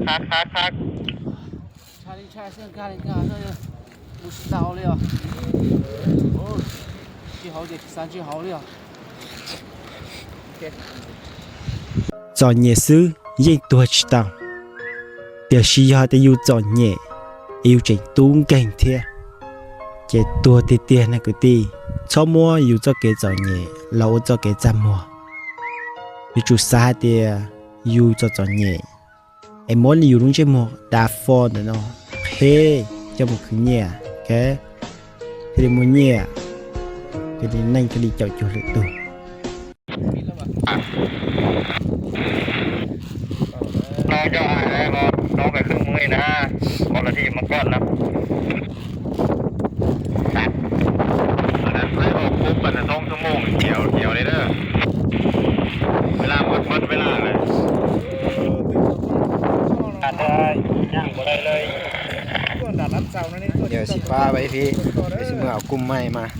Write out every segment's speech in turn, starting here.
Khab khab khab. Mus tsis tau li os. Tsis hauv ces tsis xav ntsib hauv li os. Txom nyem xwb yeej tuag tsis tau, tiam sis yog hais tias yus txom nyem es yus tseem tub nkeeg thiab, ces tuag tiag tiag na kwv tij. Txhob muab yus txoj kev txom nyem los ua txoj kev txaj muag. Yuav tsum xav hais tias yus txom txom nyem es muab yus lub ntsej muag dav fo ntawm no, qheb coj mus khwv nyiaj, thiaj li muaj nyiaj, thiaj li neej thiaj li caum cuag lwm tus. No coj hais no, no phải khwv mui na, có là thì mà con lắm. Sat. Annan peb hauv kub pab thooj xuab moos nyiav nyiav li na. Ua laj muab muab ua laj lawm. Nyiav xim pab peb phib, peb xim mui hauv kub mais mas.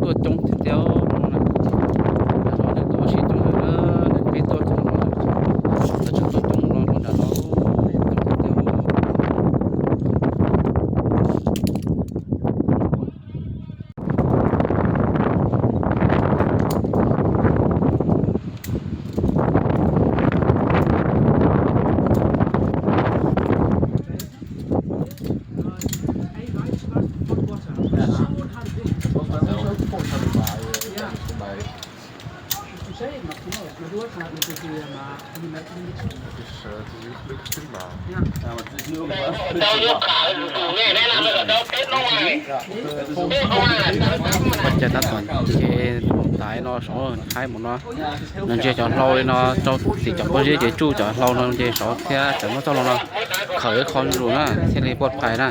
Tuaj coob thiab thiab no na, nram no neeg tuaj ua si coob heev na, neeg peb tuaj coob no, tsis tuaj coob no nram no, coob thiab thiab. Ua cas tab tom nce mus tais no saud haib mus no, no ntsia cov hlau li no rau tim cov pob zeb ces tsuj cov hlau no nce saud thiab cov muab txoj hlau no khawm ib qho zuj zus na thiaj li puaj phais na.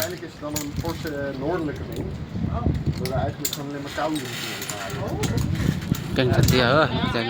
Keej tiag tiag.